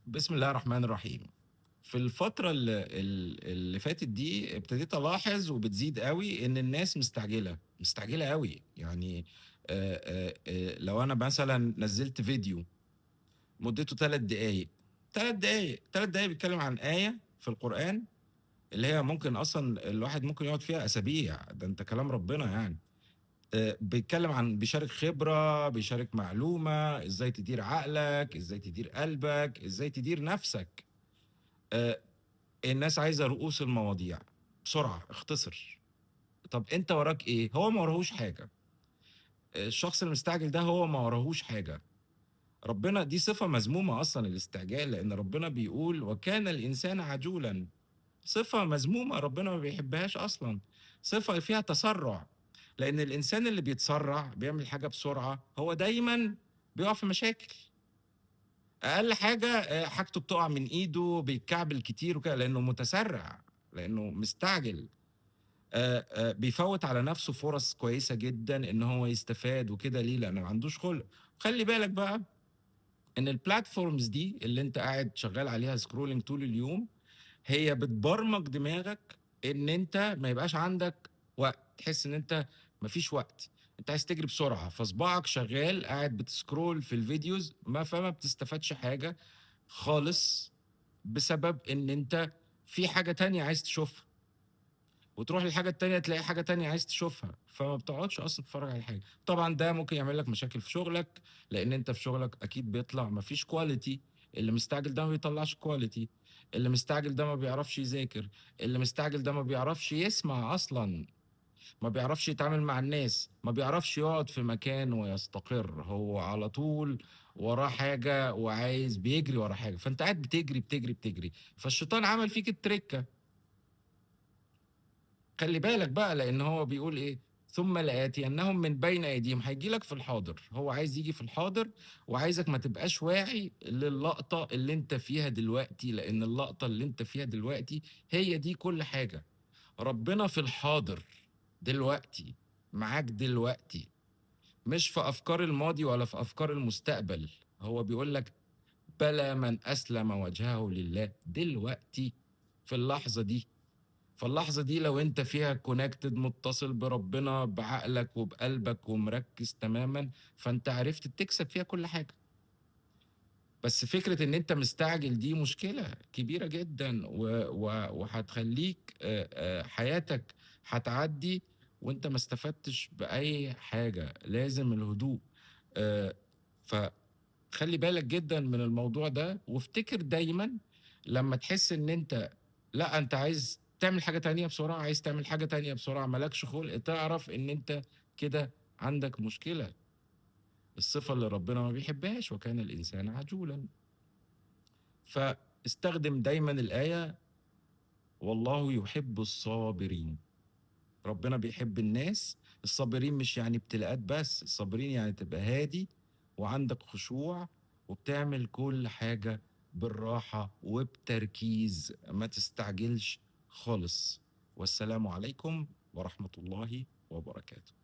بسم الله الرحمن الرحيم. في الفترة اللي فاتت دي ابتديت ألاحظ وبتزيد أوي إن الناس مستعجلة، مستعجلة أوي، يعني لو أنا مثلًا نزّلت فيديو مدته 3 دقايق، 3 دقايق، 3 دقايق بيتكلم عن آية في القرآن اللي هي ممكن أصلًا الواحد ممكن يقعد فيها أسابيع، ده أنت كلام ربنا يعني. بيتكلم عن بيشارك خبرة، بيشارك معلومة، إزاي تدير عقلك، إزاي تدير قلبك، إزاي تدير نفسك. الناس عايزة رؤوس المواضيع، بسرعة، اختصر. طب أنت وراك إيه؟ هو ما وراهوش حاجة. الشخص المستعجل ده هو ما وراهوش حاجة. ربنا دي صفة مذمومة أصلًا الاستعجال، لأن ربنا بيقول: "وكان الإنسان عجولًا." صفة مذمومة ربنا ما بيحبهاش أصلًا، صفة فيها تسرع، لأن الإنسان اللي بيتسرع بيعمل حاجة بسرعة، هو دايمًا بيقع في مشاكل. أقل حاجة حاجته بتقع من إيده، بيتكعبل كتير وكده، لأنه متسرع، لأنه مستعجل. بيفوت على نفسه فرص كويسة جدًا إن هو يستفاد وكده، ليه؟ لأنه ما عندوش خلق. خلي بالك بقى إن الplatforms دي اللي أنت قاعد شغال عليها scrolling طول اليوم، هي بتبرمج دماغك إن أنت ما يبقاش عندك وقت، تحس إن أنت ما فيش وقت، أنت عايز تجري بسرعة، فصباعك شغال قاعد بتسكرول في الفيديوز، فما بتستفادش حاجة خالص، بسبب إن أنت في حاجة تانية عايز تشوفها، وتروح للحاجة التانية تلاقي حاجة تانية عايز تشوفها، فما بتقعدش أصلًا تتفرج على حاجة. طبعًا ده ممكن يعمل لك مشاكل في شغلك، لأن أنت في شغلك أكيد بيطلع ما فيش quality، اللي مستعجل ده ما بيطلعش quality، اللي مستعجل ده ما بيعرفش يذاكر، اللي مستعجل ده ما بيعرفش يسمع أصلًا، ما بيعرفش يتعامل مع الناس، ما بيعرفش يقعد في مكان ويستقر، هو على طول وراه حاجة وعايز بيجري ورا حاجة، فأنت قاعد بتجري، بتجري، بتجري، فالشيطان عمل فيك التركة. خلي بالك بقى، لأن هو بيقول إيه؟ ثم لآتينهم من بين أيديهم، هيجي لك في الحاضر، هو عايز يجي في الحاضر وعايزك ما تبقاش واعي للقطة اللي انت فيها دلوقتي، لأن اللقطة اللي انت فيها دلوقتي هي دي كل حاجة. ربنا في الحاضر دلوقتي، معاك دلوقتي، مش في أفكار الماضي ولا في أفكار المستقبل. هو بيقول لك بلى من أسلم وجهه لله دلوقتي في اللحظة دي. فاللحظة دي لو انت فيها كونكتد، متصل بربنا بعقلك وبقلبك ومركز تماما، فانت عرفت تكسب فيها كل حاجة. بس فكرة ان انت مستعجل دي مشكلة كبيرة جدا، وهتخليك، حياتك هتعدي وانت ما استفدتش بأي حاجة. لازم الهدوء. فخلي بالك جدا من الموضوع ده، وافتكر دايما لما تحس ان انت لا، انت عايز تعمل حاجة تانية بسرعة، عايز تعمل حاجة تانية بسرعة، مالكش خلق، تعرف ان انت كده عندك مشكلة. الصفة اللي ربنا ما بيحبهاش، وكان الإنسان عجولا. فاستخدم دايما الآية والله يحب الصابرين. ربنا بيحب الناس الصابرين، مش يعني ابتلاءات بس، الصابرين يعني تبقى هادي وعندك خشوع وبتعمل كل حاجة بالراحة وبتركيز، ما تستعجلش خالص. والسلام عليكم ورحمة الله وبركاته.